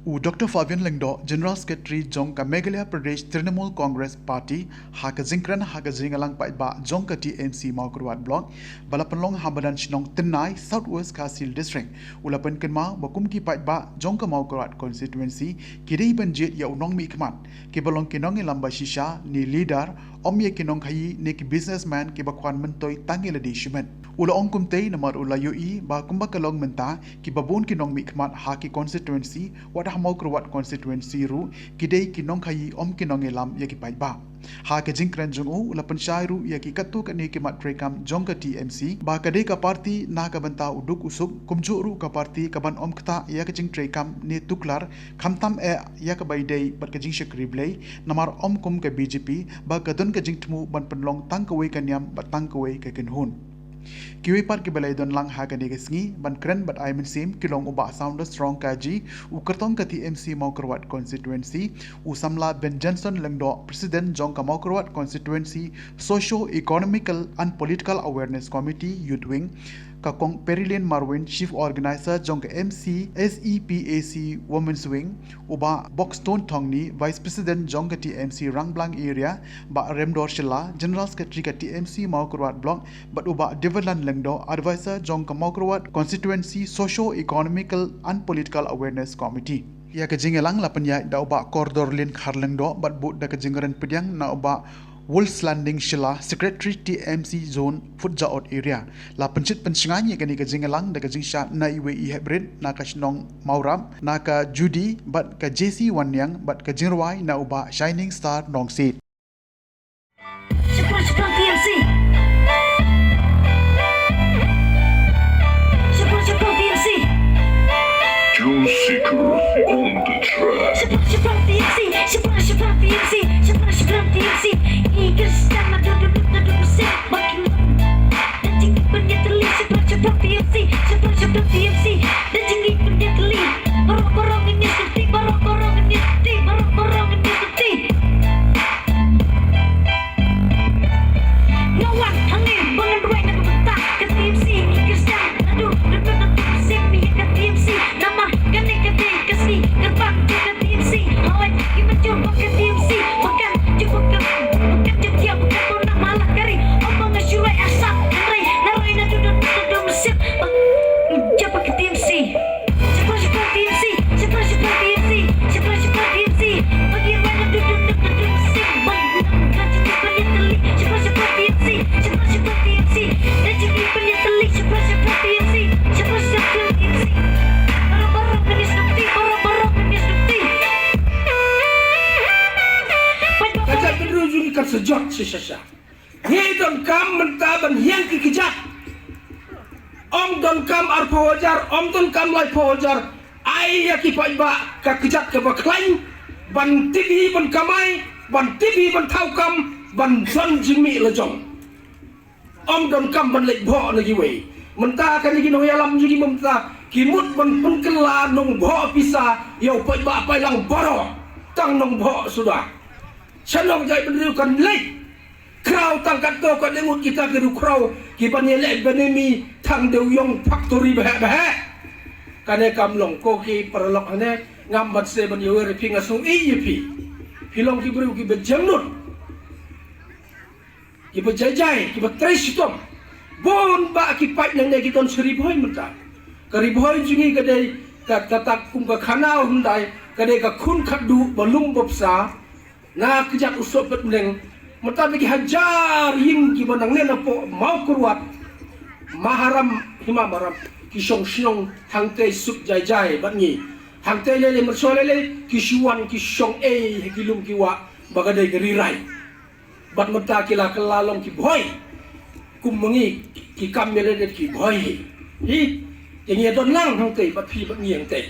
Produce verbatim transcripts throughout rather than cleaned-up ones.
U Doctor Fabian Lyngdoh, General Secretary jong ka Meghalaya Pradesh Trinamool Congress Party, ha ka jingkren ha ka jingïalang paidbah jong ka T M C Mawkyrwat Block ba la pynlong ha madan shnong Tynnai, South West Khasi Hills District, u la pynkynmaw ba kum ki paidbah jong ka Mawkyrwat Constituency ki dei ban jied ïa u nongmihkhmat, kiba long ki nongïalam ba shisha ne leader, ym ïa ki nongkhaïi ne ki businessman kiba khwan myntoi tang ïa lade shimet. U la ong kumtei namar u la ïohi ba kumba ka long mynta, kiba bun ki nongmihkhmat ha ki constituency wat ha Mawkyrwat Constituency ruh ki dei ki nongkhaïi, ym ki nongïalam ïa ki paidbah. Ha ka jingkren jong u, u la pynshai ruh ïa ki katto katne ki mat treikam jong ka T M C ba ka dei ka party na ka bynta u duk u suk, kumjuh ruh ka party kaban ym ktah ïa ka jingtreikam ne tuklar, khamtam eh ïa kaba ïadei bad ka jingshakri Blei, namar ym kum ka B J P ba ka don ka jingthmu ban pynlong tang kawei ka niam bad tang kawei ka kynhun. Kiwei pat kiba la ïadon lang ha kane ka sngi ban kren bad ai mynsiem ki long u Bah Saunders Rongkaji, u kyrtong ka T M C Mawkyrwat Constituency, u samla Ben Johnson Lyngdoh, President jong ka Mawkyrwat Constituency Socio Economical and Political Awareness Committee, Youth Wing, ka Kong Perilyn Marwin, Chief Organizer jong ka M C S E P A C Women's Wing, u Bah Buxton Thongni, Vice President jong ka T M C Rangblang Area, Bah Remdor Shylla, General Secretary ka T M C Mawkyrwat Block, bad u Bah Deverland Lyngdoh, Advisor jong ka Mawkyrwat Constituency Socio Economical and Political Awareness Committee. Ïa ka jingïalang la pynïaid da u Bah Kordor Lin Khar Lyngdoh bad bud da ka jingkren pdiang na u Bah Wulslanding Shylla, Secretary T M C Zone Phutzhaud Area. La pynshit pynshngaiñ ïa kane ka jingïalang da ka jingshad na iwei i heprit na ka shnong Mawrap, na ka Judy bad ka Jessie Wanniang, bad ka jingrwai na u Bah Shining Star Nongsiej. Shaphrang, shaphrang T M C. Shaphrang, shaphrang T M C. June Seeker on the track. Shaphrang, shaphrang T M C. Shaphrang, shaphrang T M C. Shaphrang, shaphrang T M C. Ngi Khristan naduh duh duh naduh mynsiem ba ki long. Da jingpynïatylli shaphrang, shaphrang T M C. Shaphrang, shaphrang T M C. Da jingpynïatylli. Baroh baroh ngin ïasyrti, baroh baroh ngin ïasyrti, baroh baroh ngin ïasyrti. Nga wan hangne ba ngan rwai na ka bynta ka T M C, ngi Khristan naduh duh naduh mynsiem ïa ka T M C. Namar kane ka dei ka sngi kyrpang jong ka T M C. Hooid, ngi mynjur ba ka T M C ba kan jubuk ka, ba kan jubuk ka, ba kan namar la ka ri. Ong ba nga shu rwai asap, hynrei nga rwai naduh duh naduh mynsiem ba jubuk ka T M C. Shaphrang, shaphrang T M C, shaphrang, shaphrang T M C, shaphrang, shaphrang T M C. Bagi rwai naduh duh naduh mynsiem ba kan jubuk ka T M C. Shaphrang, shaphrang T M C, shaphrang, shaphrang T M C. Da jingpynïatylli shaphrang, shaphrang T M C, shaphrang, shaphrang T M C. Baroh baroh ngin ïasyrti, baroh baroh ngin ïasyrti. Ka jaitbynriew jong ngi kan sa jot shisha shisha. Ngi donkam mynta ban hiar ki kjat. Ym donkam arphew hajar, ym donkam laiphew hajar. Ai ïa ki paidbah ka kjat kaba khlaiñ, ban tip hi ban kamai, ban tip hi ban thaw kam, ban don jingmih la jong. Ym donkam ban leit bhoh na kiwei. Mynta kane ki nongïalam jong ngi mynta ki mut ban pynkylla nongbhoh pisa ïa u paidbah Pailang baroh. Tang nongbhoh suda. Sha nong jaitbynriew kan leit. Khraw tang katto katne ngut kita ki riewkhraw kiban ïaleh bynriew tang dewïong factory baheh baheh. Kane kam long ko ki paralok hane ngam ban seh ban ïawer ïa phi, nga sngew ïeit ïa phi. Phi long ki briew kiba jemnud. Kiba jai jai, kiba trei shitom. Bun bah ki paid nangne ki don sha Ri Bhoi mynta. Ka Ri Bhoi jong ngi ka dei ka, kata kum ka khana hyndai, ka dei ka khun khatduh ba lum ba bsa. Na kjat u sohpet mneng, mynta da ki hajar ïing kiba nangne napoh Mawkyrwat, Maharam, Hima Maram, ki shong shnong hangtei suk jai jai bad ngi. Hangtei lei lei mynshuwa lei lei ki shu wan ki shong ei ha ki lum ki wah ba ka dei ka Ri Rai. Bad mynta ki la kylla long ki Bhoi. Kum ma ngi ki kam ïalade ki Bhoi hi. Hi, te ngi ïa don lang hangtei bad phi bad ngi hangtei.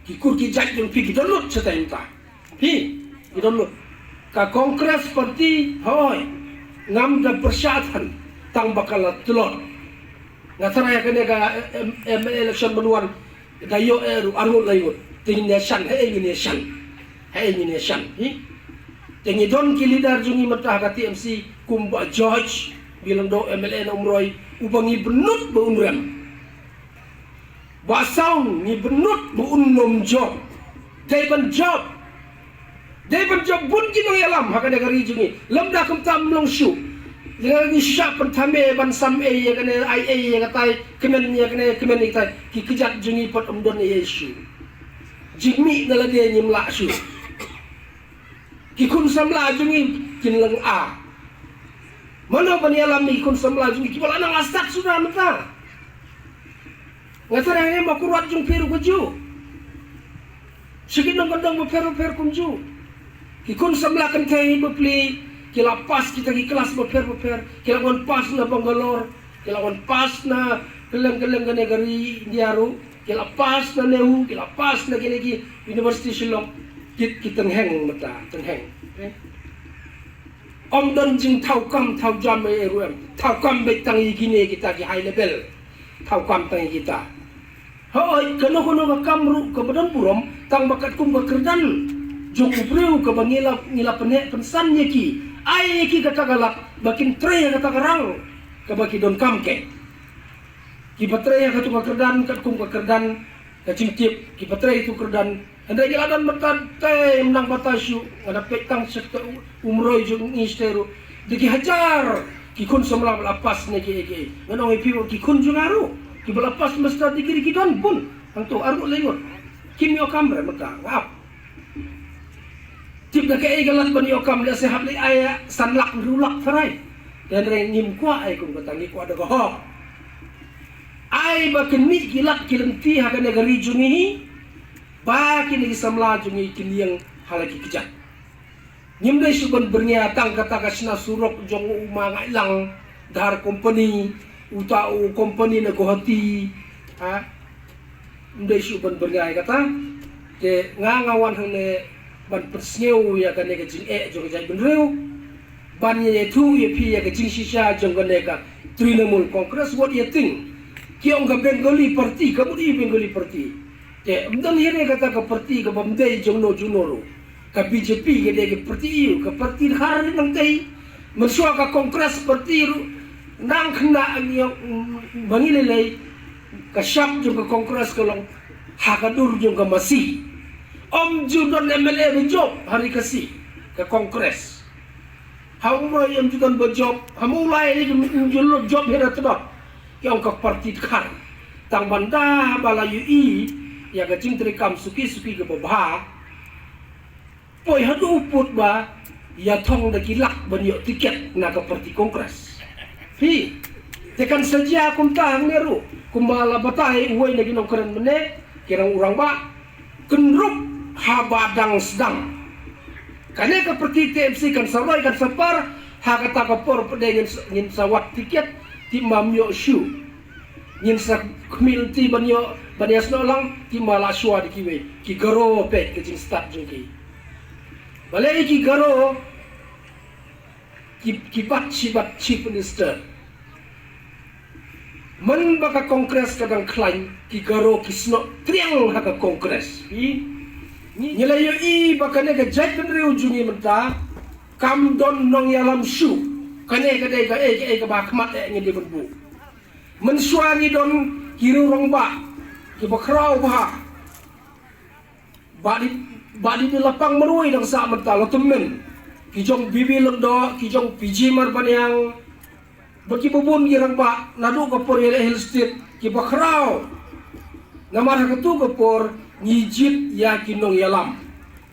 Ki kur ki jait jong phi ki don lut shatei mynta. Phi, ki don lut. Ka Congress Party, hooid, ngam da pyrshah than, tang ba ka la tlot. Nga tharai kane ka M-, M L A election ban wan, da ïoh eh ruh arngut laingut. Te ngin ïa shan, haei ngin ïa shan. Haei ngin ïa shan, hi. Te ngi don ki leader jong ngi mynta ha ka T M C kum Bah George Bilyngdoh M L A na Umroi, uba ngi bynnud ba un rem. Bah Saun ngi bynnud ba un nym jop. Dei ban jop. Dei ban jop bun ki nongïalam ha kane ka ri jong ngi. Lymda kumta ym long shuh. Lada ngi shah pynthame ban sam ei ïa kane, ai ei ïa katai, kmen ïa kane, kmen ïa katai, ki kjat jong ngi pat ym don ei ei shuh. Jingmih na lade ngim lah shuh. Ki khun samla jong ngi kin lyngngoh. Mano ban ïalam ïa ki khun samla jong ngi kiba la nang la stad suda mynta? Nga tharai ne ma kuruat jong phi ruh ka ju. Sha ki nongkyndong bapher bapher kumjuh. Ki khun samla kynthei bapli ki la pass kita ki klas bapher bapher. Ki la wan pass na Bangalore, ki la wan pass na kylleng kylleng kane ka ri India ruh. Ki la pass na NEHU, ki la pass na kine ki University Shillong. Ki, ki tyngheng mynta, tyngheng. Eh? Ym don jingthaw kam thaw jam ei ei ruh em. Thaw kam beit tang ïa kine kita ki high level. Thaw kam tang ïa kita. Hooid, kano kano ka kam ruh kaba don burom, tang ba katkum ka kyrdan jong u briew kaba ngi la, ngi la pynheh pynsan ïa ki. Ai ïa ki kata ka lad ba kin trei ïa kata ka rang kaba ki donkam. Ki, kiba trei ïa katu ka kyrdan, katkum ka kyrdan, ka jingtip, kiba trei ïa tu kyrdan. Hynrei ngi la don mynta te ym nang batai shuh, nga da peit tang sha kata u, u Mroi jong ngi shatei ruh. Da ki hajar ki khun samla ba la pass ne kiei kiei. Ngan ong ïa phi, ki khun jong nga ruh kiba la pass master degree ki don bun. Hangto arngut laingut. Kim ïoh kam re mynta, nga ap. Tip da kaei ka lad ban ïoh kam, lehse hap leit ai san lak hynriew lak tharai. Hynrei ngim kwah ai kum kata, ngi kwah da ka hok. Ai ba kin mih ki lad ki lynti ha kane ka ri jong ngi hi. Ba kine ki samla jong ngi kin ïeng ha la ki kjat. Ngim dei shuh ban byrngeh tang kata ka shna surok jong u ma Ngaitlang Dhar Company, uta u company na Guwahati. Ha? Ngim dei shuh ban byrngeh kata. Te nga nga wan hangne ban pynsngew ïa kane ka jingeh jong ka jaitbynriew. Ban ïathuh ïa phi ïa ka jingshisha jong kane ka Trinamool Congress, what do you think? Ki ong ka Bengali Party, ka mut i Bengali Party. Te ym don hi re kata ka party kaba ym dei jongno jongno ruh. Ka B J P ka dei ka party, ka party dkhar nangta. Mynshuwa ka Congress party ruh nang khynnah ngi ong, mm, ba ngi lei lei, ka shap jong ka Congress ka long ha ka dur jong ka masi. Ym ju don M L A ba jop ha ri Khasi ka Congress. Ha u Mroi ym ju don ba jop, ha u Mawlai ym ju lut jop hi ruh, te don. Ki ong ka party dkhar. Tang ban da ba la ïohi ïa ka jingtrei kam suki suki kaba bha. Poi haduh u pud ba ïathong da ki lak ban ïoh tiket na ka party Congress. Phi, te kan sa jia kumta hangne ruh, kumba la batai uwei na ki nongkren mynne, ki rang u rangbah, kynrup haba dang sdang. Kane ka party T M C kan sa roi kan sa par, ha kata ka por pat de ngin sa, ngin sa wad tiket, tip ma ym ïoh shuh. Ngin sa khmih lynti ban ïoh, ban ïasnoh lang, tip ma la shuwa da kiwei. Ki Garo peit ka jingstad jong ki. Balei ki Garo ki, ki bat shi bat Chief Minister. Mynba ka Congress ka dang khlaiñ, ki Garo ki snoh triang ha ka Congress. Phi, ngi, ngi la ïohi ba kane ka jaitbynriew jong ngi mynta kam don nongïalam shuh. Kane ka dei kaei kaei kaba khmat eh ngi dei ban buh. Mynshuwa ngi don ki riew rangbah kiba khraw bha. Bah Di, Bah Di, Di Lapang marwei dang sah mynta la tymmen. Ki jong B B Lyngdoh, ki jong P G Marbaniang. Bad kiba bun ki rangbah naduh ka por ïaleh Hill State kiba khraw. Namar ha katu ka por ngi jied ïa ki nongïalam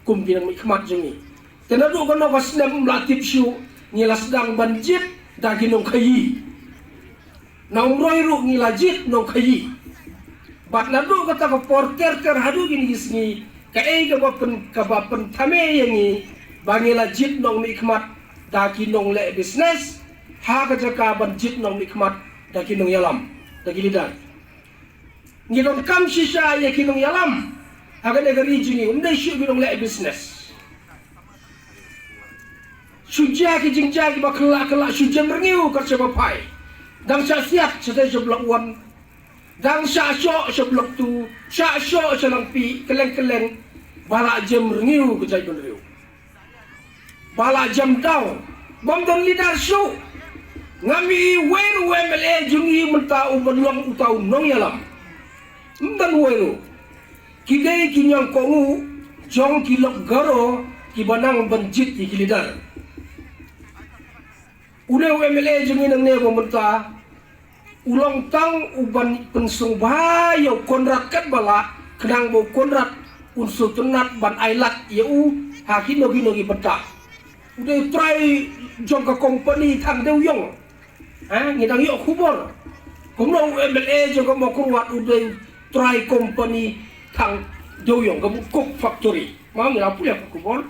kum ki nongmihkhmat jong ngi. Te naduh kano ka snem ym lah tip shuh, ngi la sdang ban jied da ki nongkhaïi. Na u Mroi ruh ngi la jied nongkhaïi. Bad naduh kata ka por ter ter haduh kine ki sngi, kaei kaba pyn, kaba pynthame ïa ngi ba ngi la jied nongmihkhmat da ki nongleh business, ha ka jaka ban jied nongmihkhmat da ki nongïalam, da ki leader. Ngi donkam shisha ïa ki nongïalam ha kane ka ri jong ngi, ym dei shuh ki nongleh business. Shu jia ki jingjia kiba kylla kylla, shu jem rngiew kat shaba phai. Dang shah siat shatei sha Block One. Dang shah shoh sha Block Two, shah shoh sha Langpih, kylleng kylleng. Ba la jem rngiew ka jaitbynriew. Ba la jem daw. Bym don leader shuh. Ngam i uwei ruh u M L A jong ngi mynta uban long uta u nongïalam. Ym don uwei ruh. Ki dei ki ñiangkohnguh, jong ki lok Garo kiba nang ban jied ïa ki leader. Une u MLA jong ngi nangne ba mynta u long tang u ban pynsngewbha ïa u Conrad katba lah, khnang ba u Conrad un sngewtynnat ban ailad ïa u ha kino kino ki bynta. U dei u trai jong ka company thang dewïong. Ha, ngi dang ïoh khubor. Kumno u MLA jong ka Mawkyrwat u dei u trai company thang dewïong, ka Coke Factory. Ma ngi la pule ka khubor.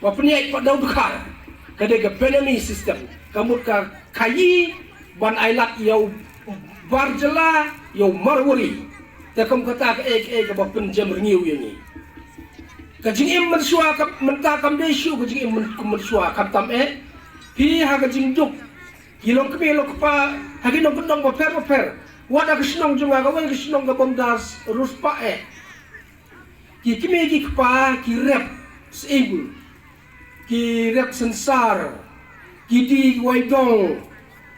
Ba pynïaid pat da u dkhar. Ka dei ka Benami system. Ka mut ka khaïi ban ailad ïa u bar jylla, ïa u Marwari. Te kum kata kaei kaei kaba pynjem rngiew ïa ngi. Ka jingim mynshuwa ka, mynta kam dei shuh ka jingim myn-, mynshuwa, khamtam eh. Phi ha ka jingduk, ki longkmie longkpa ha ki nongkyndong bapher bapher. Wat ha ka shnong jong nga, kawei ka shnong ka Bomdas Ruspah eh. Ki kmie ki kpa ki rep sying, ki rep synsar, ki die ki wai dong.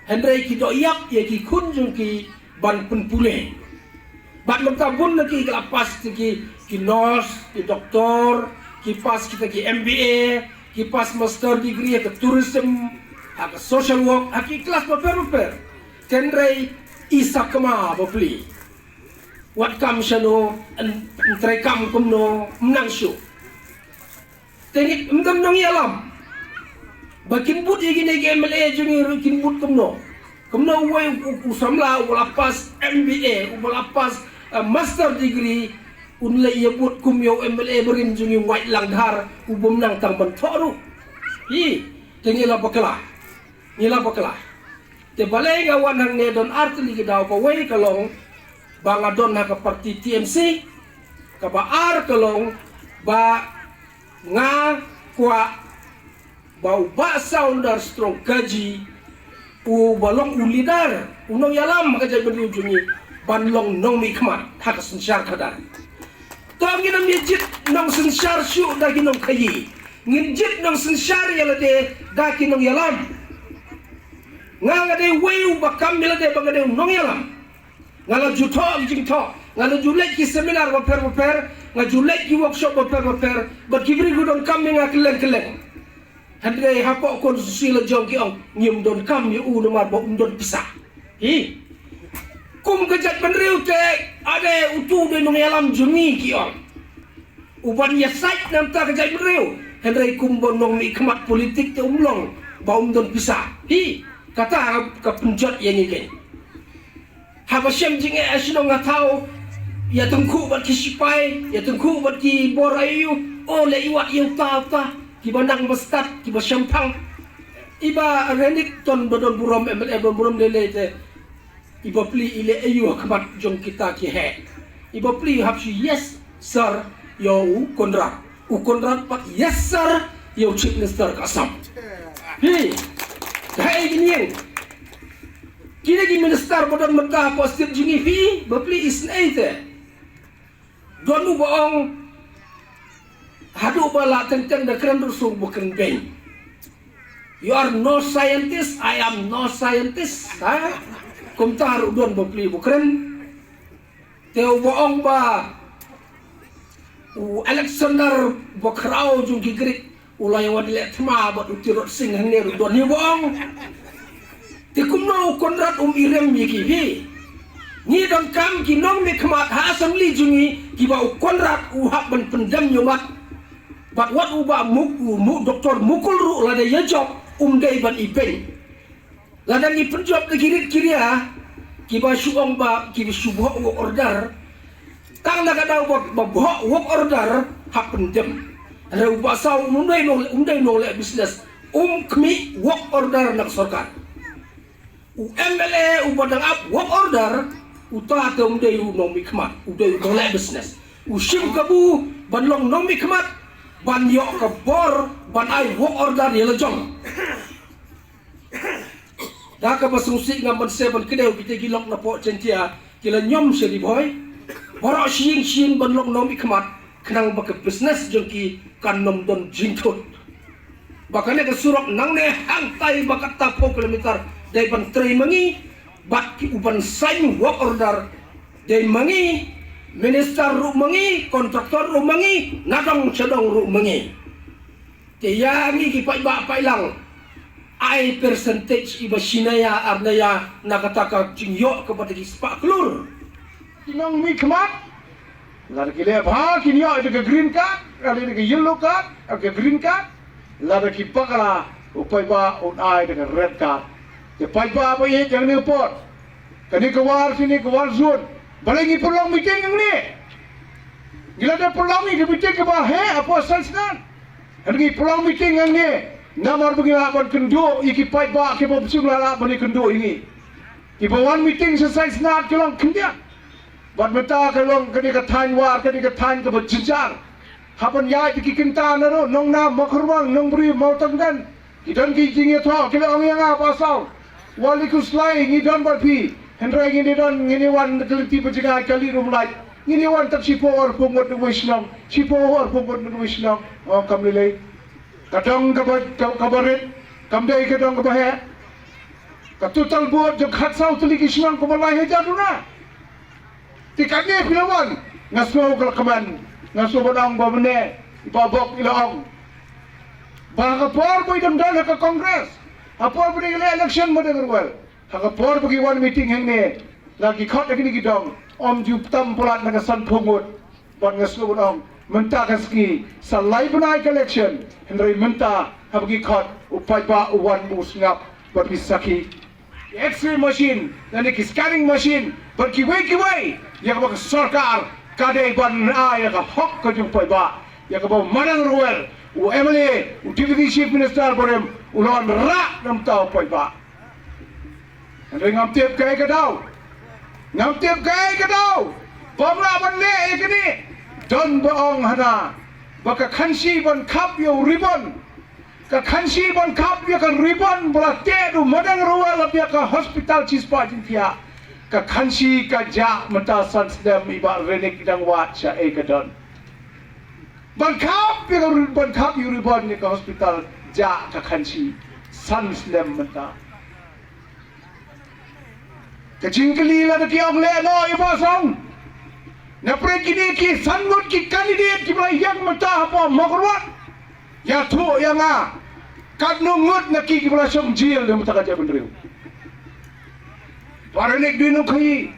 Hynrei ki doh ïap ïa ki khun jong ki ban pynpule. Bad mynta bun na ki ki la pass, ki, ki nurse, ki doktor, ki pass kita ki MBA, ki pass master degree ha ka tourism, ha ka social work, ha ki klas bapher bapher. Hynrei i sakma bapli. Wat kam shano, yn, yn treikam kumno, ym nang shuh. Te ngi ym don nongïalam. Ba kin bud ïa kine ki MLA jong ngi ruh kin bud kumno. Kumno uwei u, u, u samla uba la pass MBA, uba la pass, eh, master degree, un leit ïa bud kum ïa u MLA barim jong ngi u Wait Langdhar, u bym nang tang ban thoh ruh. Hi, te ngi la bakla. Ngi la bakla. Te balei nga wan hangne, don ar tylli ki daw, kawei ka long ba nga don ha ka party TMC, kaba ar ka long ba nga kwah ba u Bah Saunders Tyrong Kaji, uba long u leader, u nongïalam ha ka jaitbynriew jong ngi, ban long nongmihkhmat ha ka synshar khadar. To ngin ym ïa jied nongsynshar shuh da ki nongkhaïi. Ngin jied nongsynshar ïa lade da ki nongïalam. Nga nga dei uwei uba kam ïa lade ba nga dei u nongïalam. Nga la ju thoh ki jingthoh, nga la ju leit ki seminar bapher bapher, nga ju leit ki workshop bapher bapher, bad ki briew ki donkam ïa nga kylleng kylleng. Hynrei hapoh constituency la jong ki ong, ngim donkam ïa u namar ba um don pisa. Hi. Kum ka jaitbynriew te, ade utu u dei nongïalam jong ngi, ki ong. U ban ïasaid na ka bynta ka jaitbynriew. Hynrei kum ba nongmihkhmat politik te um long ba um don pisa. Hi, kata ka pynjot ïa ngi kein. Haba shem jingeh ha shnong ha thaw, ïa tyngkhuh bad ki sipai, ïa tyngkhuh bad ki bor aïu, o leh iwat ïa uta uta, kiba nang ba stad, kiba shemphang. Iba Renikton ba don burom, MLA ba don burom lei lei te. Iba pli i leh aïu ha khmat jong kita ki heh. Iba pli hap shu yes sir ïa u Conrad. U Conrad pat yes sir ïa u Chief Minister ka Assam. Hi. Ka heh ki nieng. Kine ki minister ba don mynta hapoh state jong ngi, phi ba pli isynei te. Don uba ong, haduh ba lah teng teng da kren ruh shu ba kren beiñ. You are no scientist, I am no scientist. Ha? Kumta ruh don ba pli ba kren. Te uba ong ba u Alexander ba khraw jong ki Greek, u la ïa wan leh thma bad u Tirot Sing hangne ruh don hi ba ong. Te kumno u Conrad um irem ïa ki, phi? Ngi donkam ki nongmihkhmat ha assembly jong ngi kiba u Conrad u hap ban pyndem ïa u mat. Bad wat uba Muk-, u Muk-, Doctor Mukul ruh lada ïa jop um dei ban ibeiñ. Lada ngi pynjop da ki rit ki ria kiba shu ong ba kiba shu bhoh work order. Tang na ka daw ba, ba bhoh work order hap pyndem. Hynrei u Bah Saw um dei nong, um dei nongleh business, um khmih work order na ka sorkar. U MLA uba dang ap work order, uta te um dei u nongmihkhmat, u dei u nongleh business. U shim kabu ban long nongmihkhmat, ban ïoh ka bor ban ai work order ïa la jong. Da kaba sngewsih ngam banse ban kdew kita ki lok napoh Jaintia ki la ñiom sha Ri Bhoi. Baroh shi ïing shi ïing ban long nongmihkhmat khnang ba ka business jong ki kan ym don jingthut. Ba kane ka surok nangne hangtai ba kata phew kilometer dei ban trei ma ngi, bad ki u ban sign work order dei ma ngi, Minister ruh ma ngi, kontraktor ruh ma ngi, nga dong sha dong ruh ma ngi. Te ïa ngi ki paidbah paidlang, ai percentage iba shynna ïa arnaya na kata ka jingïoh kaba da ki spah klur. Ki nongmihkhmat, lada ki leh bha kin ïoh da ka green card, lada da ka yellow card, da ka green card, lada ki bakla u paidbah un ai da ka red card. Te paidbah ba ïeit ïa kane ka por, kane ka war, kane ka war zone. Balei ngi pynlong meeting hangne? Ngi la dep pynlong ïa ka meeting kaba heh hapoh san snem. Hynrei ngi pynlong meeting hangne namar ba ngi lah ban kynduh ïa ki paidbah kiba bym shym la lah ban ïakynduh ïa ngi. Kiba wan meeting sha Sainsnat ki long khyndiat. Bad mynta ka long kane ka thaiñ War, kane ka thaiñ kaba jynjar. Hap ban ïaid ïa ki kynta na ruh, Nongnam, Mawkyrwat, Nongbriew, Mawtangden. Ki don ki jingïathoh, ki la ong ïa nga, Bah Saw, wat leh khuslai, ngi don bad phi. Hynrei ngin ïa don, ngin ïa wan na ka lynti ba jngai, kali ruh ym lait. Ngin ïa wan tang shiphew arphew ngut na kawei shnong, shiphew arphew ngut na kawei shnong. Oh, kam lei lei. Ka dong kaba, ka, kaba rit, kam dei ka dong kaba heh. Ka total vote jong khatsaw tylli ki shnong kumba lai hajar duna. Te kane phi la wan, nga sngew ka la kmen, nga sngew ban ong ba mynne i Bah Bok i la ong ba ha ka por ba i dang don ha ka Congress, ha por ba dang leh election, Madang Ruwel, ha ka por ba ki wan meeting hangne, la ki khot ha kine ki dong, ym ju tam palat na ka sanphew ngut. Bad nga sngew ban ong, mynta ka sngi sa lai bnai ka election, hynrei mynta haba ki khot, u paidbah u wan, u sngap bad phi sakhi. Ki X-ray machine, lane ki scanning machine, bad kiwei kiwei, ïa kaba ka sorkar ka dei ban ai ïa ka hok ka jong u paidbah. Ïa kaba u Madang Ruwel, u M L A, u Deputy Chief Minister barim, u la wanrah na bynta u paidbah. Hynrei ngam tip kaei ka daw, ngam tip kaei ka daw bym lah ban leh ïa kane. Don ba ong hana ba ka khanshi ban khap ïa u ribbon, ka khanshi ban khap ïa ka ribbon ba la teh da u Madang Ruwel hapoh ka hospital shispah jingthiah. Ka khanshi ka jah mynta san snem, i Bah Renick i dang wad shaei ka don. Ban khap ïa ka ri-, ban khap ïa u ribbon ïa ka hospital, jah ka khanshi, san snem mynta. Ka jingkylli, lada ki ong leh noh ïa Bah Song, napdeng kine ki san ngut ki candidate kiba la ïeng mynta hapoh Mawkyrwat, ïathuh ïa nga, katno ngut na ki kiba la shong jail na bynta ka jaitbynriew? Bah Renick dei nongkhaii.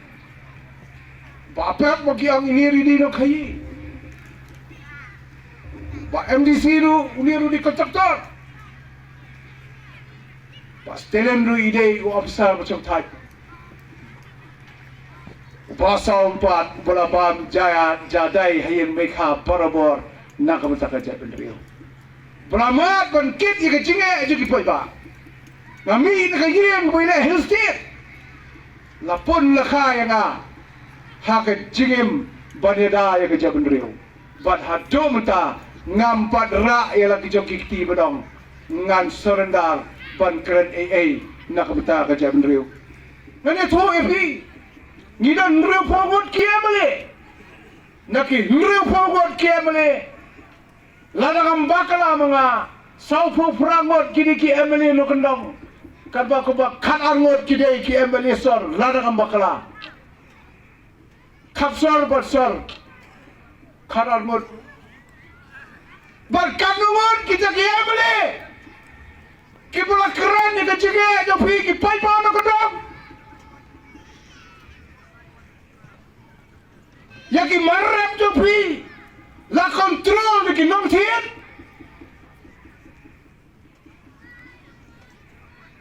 Bah Pep ba ki ong ine ruh dei nongkhaii. Bah M D C ruh, une ruh dei kontraktor. Bah Stalin ruh i dei u ophisar ba shongthait. U Bah Song pat uba la bam ja ïa, ja dei ha ïing Mekha barabor na ka bynta ka jaitbynriew. Ba la mad ban kit ïa ka jingeh jong ki paidbah. Nga mih na ka ïing ba i leh Hill State. La pun la kha ïa nga ha ka jingim ban ïada ïa ka jaitbynriew. Bad haduh mynta ngam pat rah ïa la ki jong ki kti ba dang ngan surrender ban kren ei ei na ka bynta ka jaitbynriew. Ngan ïathuh ïa phi, ngi don hynriewphew ngut ki M L A. Na ki hynriewphew ngut ki M L A, lada ngam bakla ma nga, sawphew phra ngut ki dei ki M L A nongkyndong. Katba kumba khatar ngut ki dei ki M L A sor, lada ngam bakla. Khap sor bad sor, khatar ngut. Bad katno ngut kita ki M L A kiba la kren ïa ka jingeh jong phi ki paidbah nongkyndong? Ïa ki mar rep jong phi la control da ki nongthied.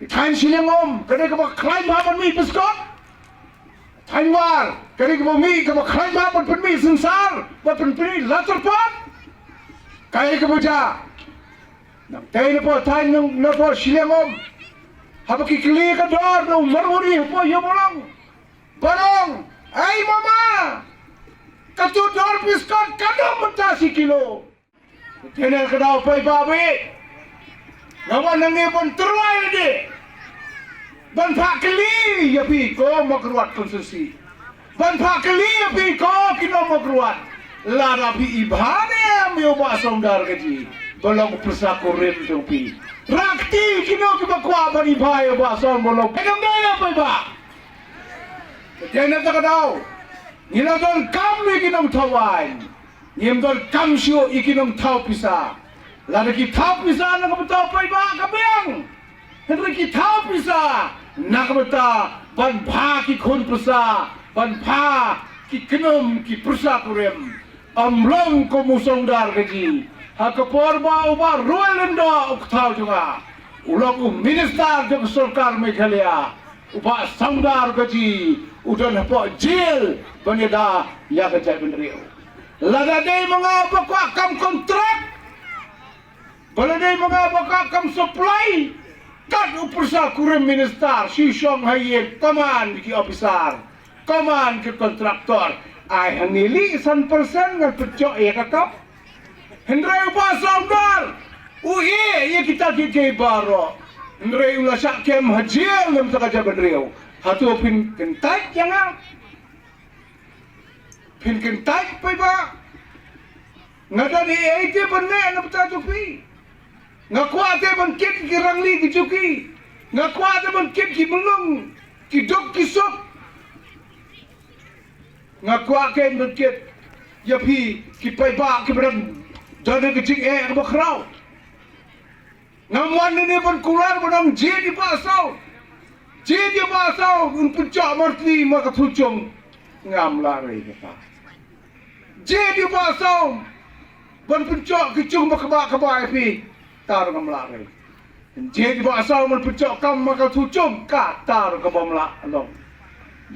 Thaiñ Shillong Um ka dei kaba khlaiñ bha ban mih biskot. Thaiñ War ka dei kaba mih, kaba khlaiñ bha ban pynmih synsar, ban pynmih latarpot. Kaei kaba jia? Nangtei na poh thaiñ, na poh Shillong Um, haba ki kylli ka dor na u marwari hapoh Ïewmawlong, ba ong, "Ei mama, katu dor biskot katno mynta shi kilo?" Te na ka daw paidbah, nga wan hangne ban tyrwa ïalade, ban phah kylli ïa phi ko Mawkyrwat constituency, ban phah kylli ïa phi ko ki nong Mawkyrwat. Lada phi i bha ne em ïa u Bah Song Darkyrjee ba long u pyrsa kurim jong phi? Rah kti kino kiba kwah ban i bha ïa u Bah Song ba long. Ka dang dei ïa paidbah. Te na ka daw Ngi la donkam ïa ki nongthaw aiñ. Ngim donkam shuh ïa ki nongthaw pisa. Lada ki thaw pisa na ka bynta u paidbah ka biang. Hynrei ki thaw pisa na ka bynta ban bha ki khun pisa, ban bha ki khnum ki pyrsa kurim. Ym long kum u Songdar Kaji. Ha ka por ba u Bah Ruel Lyngdoh u kthaw jong nga, u long u minister jong ka sorkar Meghalaya, u Bah Songdar Kaji u don hapoh jel ban ïada ïa ka jaitbynriew. Lada dei ma nga ba kwah kam kontrak, ba la dei ma nga ba kwah kam supply, kat u pyrsa kurim minister, shu shong ha ïing, command ki officer, command ki contractor. Ai hangne lih san percent ngan pynjop ïa ka kam. Hynrei u Bah Songdar u ïeh ïa kita kiei kiei baroh. Hynrei u la shah kem ha jel namar ka jaitbynriew. Hato phin kyntait ïa nga? Phin kyntait paidbah? Nga don ei ei te ban leh na bynta jong phi. Nga kwah te ban kit ki rangli ki juki. Nga kwah te ban kit ki myllung, ki duk ki suk. Nga kwah ken ban kit ïa phi ki paidbah kiba dang don ha ka jingeh kaba khraw. Ngam wan hangne ban kular ban ong jied ïa u Bah Saw. Jied ïa u Bah Saw un pynjop martli ma ka thujung. Ngam lah rei kata. Jied ïa u Bah Saw ban pynjop ki jung ba kaba kaba ïa phi. Tang ngam lah rei. Jied ïa u Bah Saw ban pynjop kam ma ka thujung, kata ruh kaba ym lah long.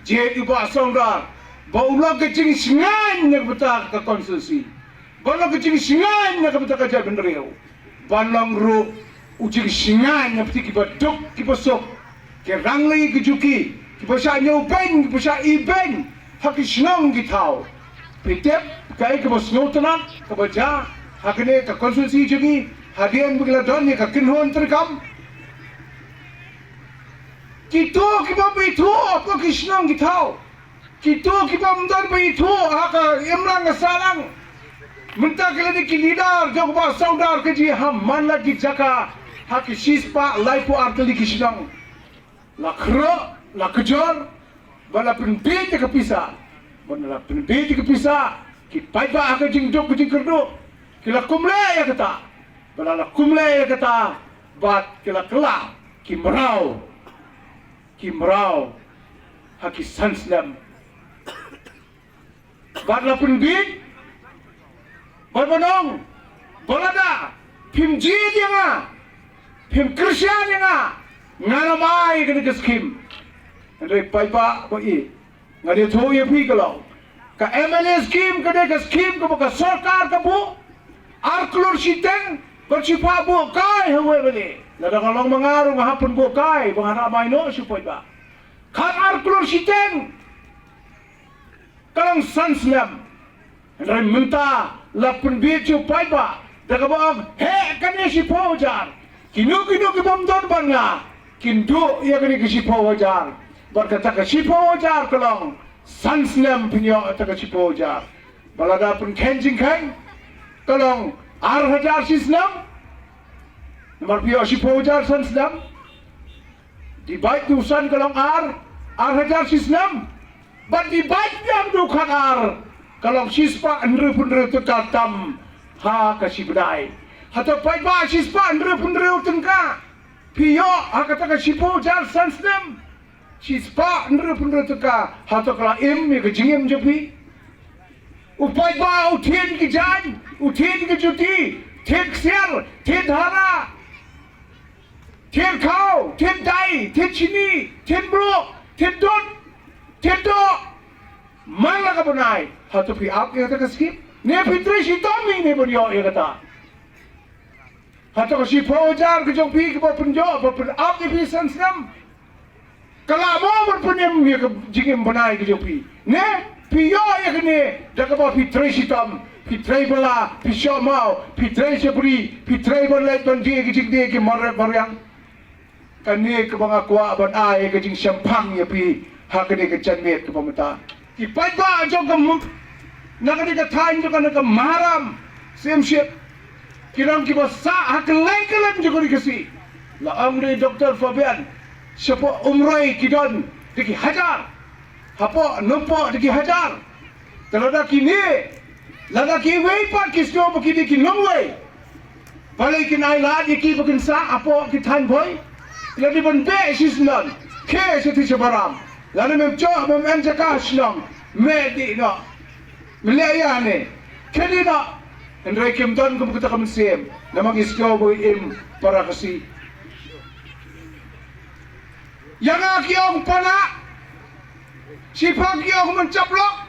Jied ïa u Bah Songdar ba u long ka jingshngaiñ na ka bynta ka constituency, ba u long ka jingshngaiñ na ka bynta ka jaitbynriew, ban long ruh u jingshngaiñ na bynta kiba duk kiba suk, ki rangli ki juki, kiba shah ñiewbeiñ, kiba shah ibeiñ ha ki shnong ki thaw. Phi tip kaei kaba sngewtynnat kaba jia ha kane ka constituency jong ngi hadien ba ngi la don ïa ka kynhun treikam? Kito ki bym ithuh hapoh ki shnong ki thaw, kito ki bym don ba ithuh ha ka imlang ka sahlang, mynta ki la dei ki leader jong u Bah Songdar Kaji ha man la ki jaka, ha ki shispah laiphew ar tylli ki shnong. La khreh, la kjor, ba la pynbiej ïa ka pisa, ba la pynbiej ïa ka pisa, ki paidbah ha ka jingduk ka jingkyrduh ki la kumleh ïa kata, ba la, la kumleh ïa kata, bad ki la kylla ki mraw, ki mraw ha ki san snem. Bad la pynbiej bad ban ong ba lada phim jied ïa nga, phim kyrshan ïa nga, ngan ym ai kane ka skhim. Hynrei paidbah ba ïeit, ngan ïathuh ïa phi ka long, ka M L A skhim ka dei ka skhim kaba ka sorkar ka buh ar klur shiteng bad shiphah buh kai ha u M L A. Lada nga long ma nga ruh nga hap pynbuh kai ba ngan hap ai noh sha u paidbah. Khat ar klur shiteng ka long san snem. Hynrei mynta la pynbiej sha u paidbah da kaba ong, heh, kane shiphew hajar. Kino kino ki bym don bad nga kin duh ïa kane ka shiphew hajar. Bad kata ka shiphew hajar ka long san snem phin ïoh kata ka shiphew hajar. Ba lada pynkheiñ jingkheiñ ka long ar hajar shi snem. Namar phi ïoh shiphew hajar san snem. Divide da u san ka long ar, ar hajar shi snem. Bad divide biang da u khatar ka long shispah hynriewphew hynriew tyngka tam ha ka shi bnai. Hato paidbah, shispah hynriewphew hynriew tyngka phi ïoh ha kata ka shiphew hajar san snem? Shispah hynriewphew hynriew tyngka, hato ka la im ïa ka jingim jong phi? U paidbah u thied ki jaiñ, u thied ki juti, thied ksiar, thied hara, thied khaw, thied dai, thied shini, thied mluh, thied dud, thied doh man la ka bnai. Hato phi ap ïa kata ka skhim? Ne phi trei shitom hi ne ban ïoh ïa kata? Hato ka shiphew hajar ka jong phi kaba pynïoh, ba pyn-ap ïa phi san snem, ka lah mo ban pynim ïa ka jingim bnai ka jong phi? Ne phi ïoh ïa kane da kaba phi trei shitom, phi trei bylla, phi shoh maw, phi trei shakri, phi trei ban leit ban die ki jingdie ki mar mariang? Kane kaba nga kwah ban ai ka jingshemphang ïa phi ha kane ka janmiet kaba mynta. Ki paidbah jong ka mut na kane ka thaiñ jong ka, na ka Maharam Syiemship, ki long kiba sah ha kylleng kylleng jong ka ri Khasi. La ong dei Doktor Fabian, shapoh Umroi ki don da ki hajar, hapoh Nongpoh da ki hajar, Te lada kine, lada kiwei pat ki sngew ba kine ki nongwei, balei kin ailad ïa ki ba kin sah hapoh ki thaiñ Bhoi? Lada ban beh shisneng, khie sha thaiñ sha Baram. Lada mem joh, mem en jaka shnong, me dih noh. Me leh ïa ne, khie dih noh. Hynrei kim don kum kata ka mynsiem namar ki sngew ba im para Khasi. Ïa nga ki ong pana, shiphang ki ong man chaplok.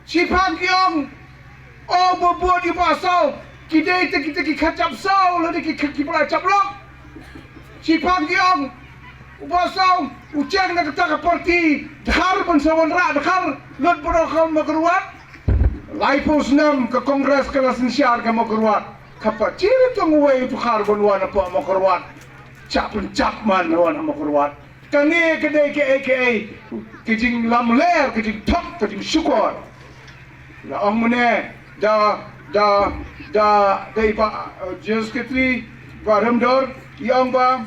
Shiphang ki ong, o ba bud ïa ba saw, ki dei te kita ki kha chap saw, lane ki kha ki ba la chaplok. Shiphang ki ong, u ba saw u cheng na kata ka party dkhar ban sa wanrah dkhar, lut baroh ha Mawkyrwat. Laiphew snem ka Congress ka la synshar ka Mawkyrwat. Ka pachir tang uwei u dkhar ban wan hapoh Mawkyrwat. Chap pynchap man wan ha Mawkyrwat. Kane ka dei kaei kaei, ka jinglamler, ka jingthok, ka jingshukor. La ong mynne da, da, da, da i Bah, eh, General Secretary Bah Remdor, i ong ba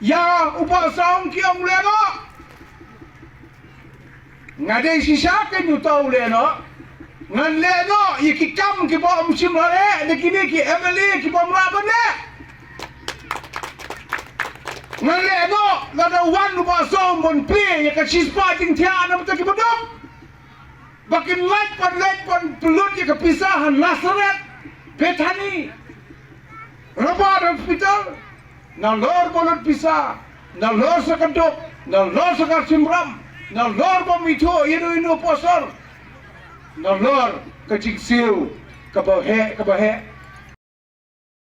ïa u Bah Sawng ki ong leh noh. Nga dei shisha kein uta u leh noh. Ngan leh noh ïa ki kam kiba ym shym la leh da kine ki M L A kiba ym lah ban leh. Ngan leh noh lada wan u Bah Sawng ban plie ïa ka shispah jingthiah na bynta kiba duk. Ba kin lait ban lait ban pynlut ïa ka pisa ha Nazareth, Bethany, Robert Hospital. Nalor ba lut pisa, nalor sa ka duk, nalor sa ka shimram, nalor ba ym ithuh ïa ino ino posor, nalor ka jingsiew kaba heh, kaba heh,